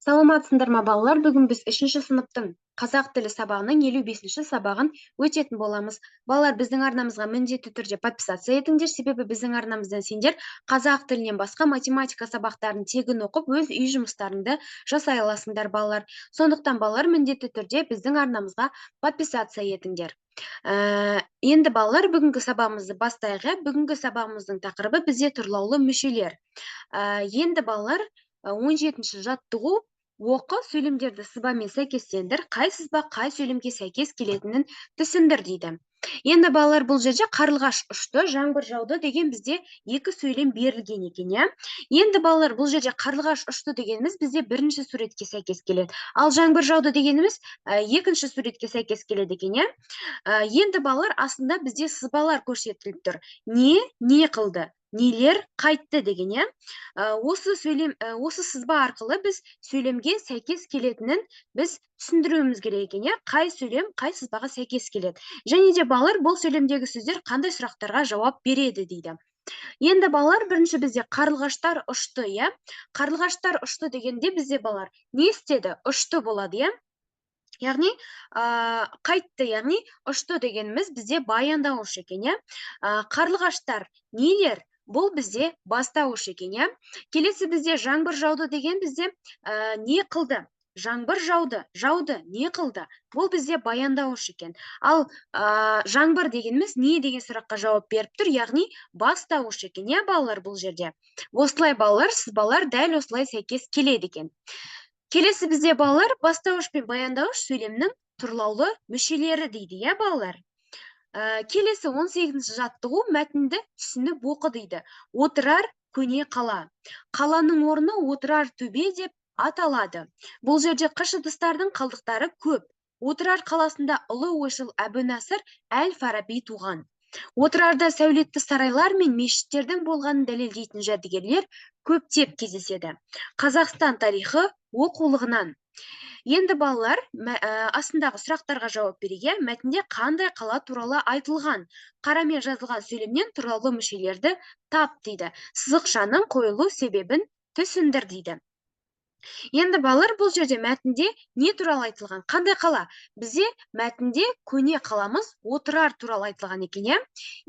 Саламатсыңдар ма, балалар! Бүгін біз үшінші сыныптың қазақ тілі сабағының 55-ші сабағын өтетін боламыз. Балалар, біздің арнамызға міндетті түрде подписаться етіңдер, себебі біздің арнамыздан сендер қазақ тілінен басқа математика сабақтарын тегін оқып, өз үй жұмыстарыңды жасай аласыңдар, балалар. Сондықтан, балалар, міндетті түрде біздің арнамызға подписаться етіңдер. Енді, балалар, бүгінгі сабағымызды бастайық, иә. Бүгінгі сабағымыздың тақырыбы бізде тұрлаулы мүшелер. Енді, балалар, 17-ші жаттығу. Оқы, сөйлемдерді сызбамен сәйкестендір, қай сызба қай сөйлемге сәйкес келетінін түсіндір дейді. Енді, балалар, бұл жерде «Қарлығаш ұшты», «Жаңбыр жауды» деген бізде екі сөйлем берілген екен, иә. Енді, балалар, бұл жерде «Қарлығаш ұшты» дегеніміз бізде бірінші суретке сәйкес келеді, ал «Жаңбыр жауды» дегеніміз екінші суретке сәйкес келеді екен, иә. Енді, балалар, астында бізде сызбалар көрсетіліп тұр: не не қылды, нелер қайтты деген, иә. Осы сөйлем, осы сызба арқылы біз сөйлемге сәйкес келетінін біз түсіндіруіміз керек екен, иә. Қай сөйлем қай сызбаға сәйкес келеді және де, балалар, бұл сөйлемдегі сөздер қандай сұрақтарға жауап береді дейді. Енді, балалар, бірінші бізде «Қарлығаштар ұшты», иә. «Қарлығаштар ұшты» дегенде бізде, балалар, не істеді? Ұшты болады, иә. Яғни қайтты, яғни ұшты дегеніміз бізде баяндауыш екен, иә. Қарлығаштар нелер? Бұл бізде бастауыш екен, иә. Келесі бізде «Жаңбыр жауды» деген бізде не қылды? Жаңбыр жауды, жауды, не қылды? Бұл бізде баяндауыш екен. Ал жаңбыр дегеніміз не деген сұраққа жауап беріп тұр, яғни бастауыш екен, иә, балалар. Бұл жерде осылай, балалар, сызбалар дәл осылай сәйкес келеді екен. Келесі бізде, балалар, «Бастауыш пен баяндауыш сөйлемнің тұрлаулы мүшелері» дейді, иә, балалар. Келесі 18 жаттығу. Мәтінді түсініп оқы дейді. Отырар көне қала. Қаланың орны Отырар төбе деп аталады. Бұл жерде қыш ыдыстардың қалдықтары көп. Отырар қаласында ұлы ойшыл Әбу Насыр әл Фараби туған. Отырарда сәулетті сарайлар мен мешіттердің болғанын дәлелдейтін жәдігерлер көптеп кездеседі. Қазақстан тарихы оқулығынан. Енді, балалар, астындағы сұрақтарға жауап берейік, иә. Мәтінде қандай қала туралы айтылған? Қарамен жазылған сөйлемнен тұрлаулы мүшелерді тап дейді. Сызықшаның қойылу себебін түсіндір дейді. Енді, балалар, бұл жерде мәтінде не туралы айтылған? Қандай қала? Бізде мәтінде көне қаламыз Отырар туралы айтылған екен, иә.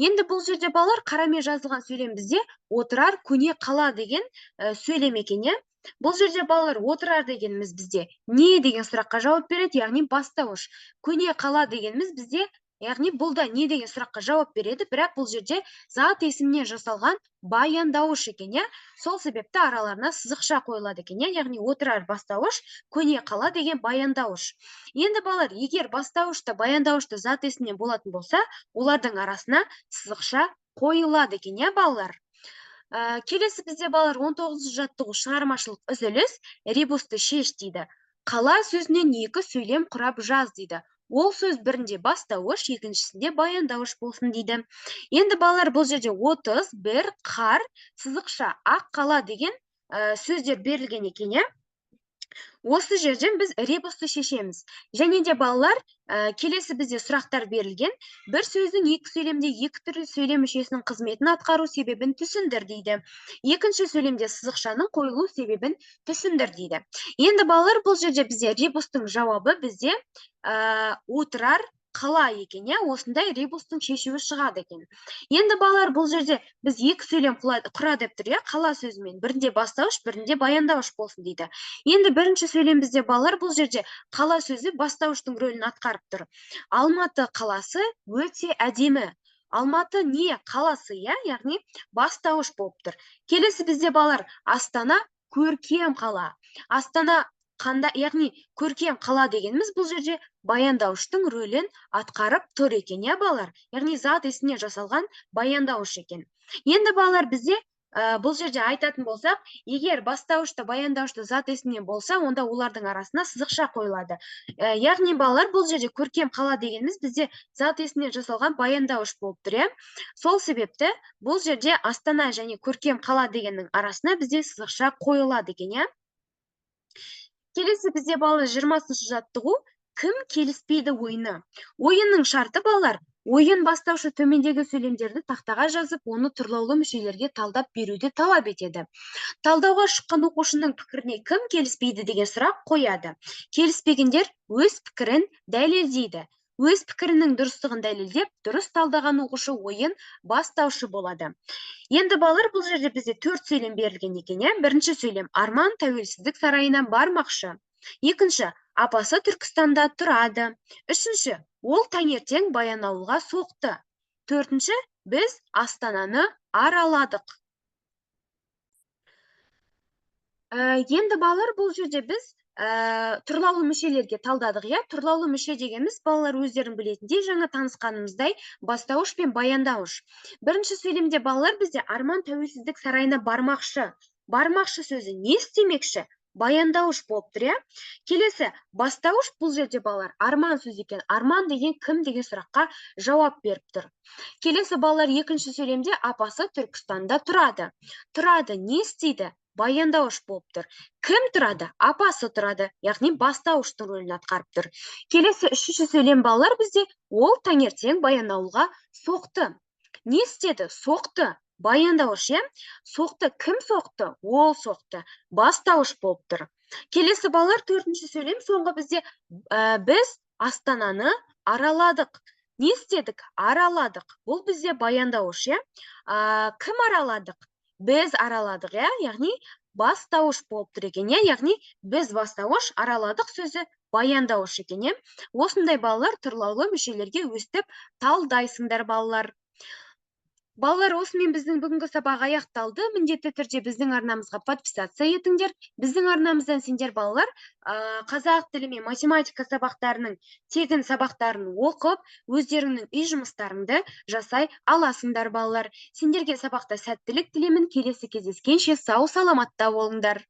Енді бұл жерде, балалар, қарамен жазылған сөйлем бізде «Отырар көне қала» деген сөйлем екен, иә. Бұл жерде, балалар, «Отырар» дегеніміз бізде не деген сұраққа жауап береді, яғни бастауыш. «Көне қала» дегеніміз бізде, яғни бұл да не деген сұраққа жауап береді, бірақ бұл жерде зат есімнен жасалған баяндауыш екен, иә. Сол себепті араларына сызықша қойылады екен, иә. Яғни «Отырар» бастауыш, «көне қала» деген баяндауыш. Енді, балалар, егер бастауыш та, баяндауыш та зат есімнен болатын болса, олардың арасына сызықша қойылады екен, иә, балалар. Келесі бізде, балалар, 19 жаттығу. Шығармашылық үзіліс. Ребусты шеш дейді. «Қала» сөзінен екі сөйлем құрап жаз дейді. Ол сөз бірінде бастауыш, екіншісінде баяндауыш болсын дейді. Енді, балалар, бұл жерде 31, қар, сызықша, ақ қала деген сөздер берілген екен, иә. Осы жерден біз ребусты шешеміз. Және де, балалар, келесі бізде сұрақтар берілген. Бір сөздің екі сөйлемде екі түрлі сөйлем мүшесінің қызметін атқару себебін түсіндір дейді. Екінші сөйлемде сызықшаның қойылу себебін түсіндір дейді. Енді, балалар, бұл жерде бізде ребустың жауабы бізде «Отырар қала» екен, иә. Осындай ребустың шешуі шығады екен. Енді, балалар, бұл жерде біз екі сөйлем құра деп тұр, иә, «қала» сөзімен. Бірінде бастауыш, бірінде баяндауыш болсын дейді. Енді бірінші сөйлем бізде, балалар, бұл жерде «қала» сөзі бастауыштың рөлін атқарып тұр. Алматы қаласы өте әдемі. Алматы не қаласы, иә, яғни бастауыш болып тұр. Келесі бізде, балалар, Астана көркем қала. Астана қандай? Яғни көркем қала дегеніміз бұл жерде баяндауыштың рөлін атқарып тұр екен, иә, балалар. Яғни зат есімнен жасалған баяндауыш екен. Енді, балалар, бізде бұл жерде айтатын болсақ, егер бастауышты, баяндауышты зат есімнен болса, онда олардың арасына сызықша қойылады. Яғни, балалар, бұл жерде көркем қала дегеніміз бізде зат есімнен жасалған баяндауыш болып тұр, иә. Сол себепті бұл жерде Астана және көркем қала дегеннің арасына бізде сызықша қойылады екен, иә. Келесі бізде, балалар, 20-жаттығу. «Кім келіспейді» ойыны. Ойынның шарты, балалар Ойын бастаушы төмендегі сөйлемдерді тақтаға жазып, оны тұрлаулы мүшелерге талдап беруді талап етеді. Талдауға шыққан оқушының пікіріне кім келіспейді деген сұрақ қояды. Келіспегендер өз пікірін дәлелдейді. Өз пікірінің дұрыстығын дәлелдеп, дұрыс талдаған оқушы ойын бастаушы болады. Енді балалар, бұл жерде бізде 4 сөйлем берілген екен, иә? Бірінші сөйлем: Арман тәуелсіздік сарайына бармақшы. Екінші, апасы Түркістанда тұрады. Үшінші, ол таңертең Баянауылға соқты. Төртінші, біз Астананы араладық. Енді балалар, бұл жерде біз тұрлаулы мүшелерге талдадық, иә? Тұрлаулы мүше дегеніміз, балалар өздерің білетіндей, жаңа танысқанымыздай, бастауыш пен баяндауыш. Бірінші сөйлемде, балалар, бізде Арман тәуелсіздік сарайына бармақшы. Бармақшы сөзі не істемекші? Баяндауыш болып тұр, иә? Келесі бастауыш бұл жерде, балалар, Арман сөзі екен. Арман деген кім деген сұраққа жауап беріп тұр. Келесі, балалар, екінші сөйлемде апасы Түркістанда тұрады. Тұрады не істейді? Баяндауыш болып тұр. Кім тұрады? Апасы тұрады, яғни бастауыштың рөлін атқарып тұр. Келесі үшінші сөйлем, балалар, бізде ол таңертең Баянауылға соқты. Не істеді? Соқты. Баяндауыш, иә? Соқты. Кім соқты? Ол соқты. Бастауыш болып тұр. Келесі, балалар, төртінші сөйлем соңғы бізде, біз Астананы араладық. Не істедік? Араладық. Бұл бізде баяндауыш, иә? Кім араладық? Біз араладық, иә? Яғни бастауыш болып тұр екен, иә? Яғни біз бастауыш, араладық сөзі баяндауыш екен, иә? Осындай, балалар, тұрлаулы мүшелерге өстіп талдайсыңдар, балалар. Балалар, осымен біздің бүгінгі сабақ аяқталды. Міндетті түрде біздің арнамызға подписаться етіңдер. Біздің арнамыздан сендер, балалар, қазақ тілі мен математика сабақтарының тегін сабақтарын оқып, өздеріңнің үй жұмыстарыңды жасай аласыңдар, балалар. Сендерге сабақта сәттілік тілеймін. Келесі кездескенше сау саламатта болыңдар.